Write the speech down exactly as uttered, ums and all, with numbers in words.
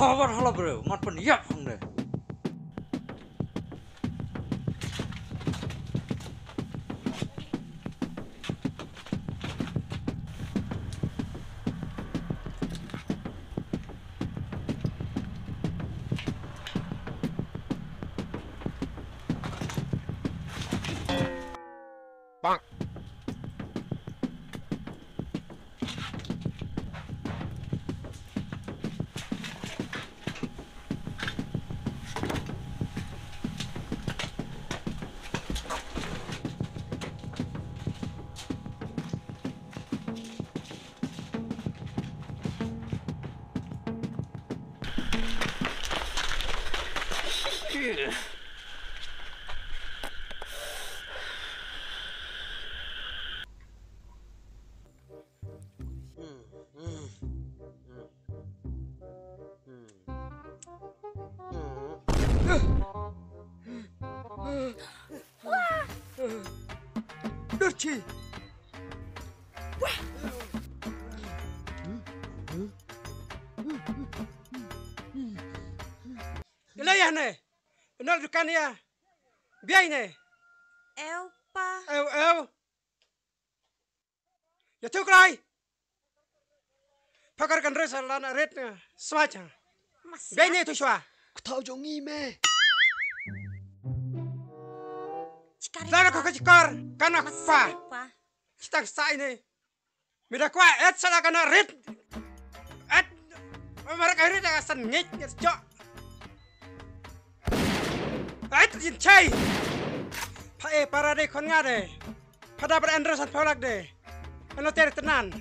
Cover halo bro, man pun yap hang deh. Derchi. Ila ya ne. Nol dukan ya. Biai ne. Ew pa. Ew ew. Ya tu krai. Pakar kan res lan ret ne. Smacha. Biai ne tu shwa. Kutau jongi me. Dara ko kachikar kana pa. Chitang sai ne. Mida kwa et sala kana rit. Et. Mara ka rit ka san ngit ngit jo. Et yin chai. Pa e para de kon nga de. Pada ber Andrew san polak de. Ano ter tenan.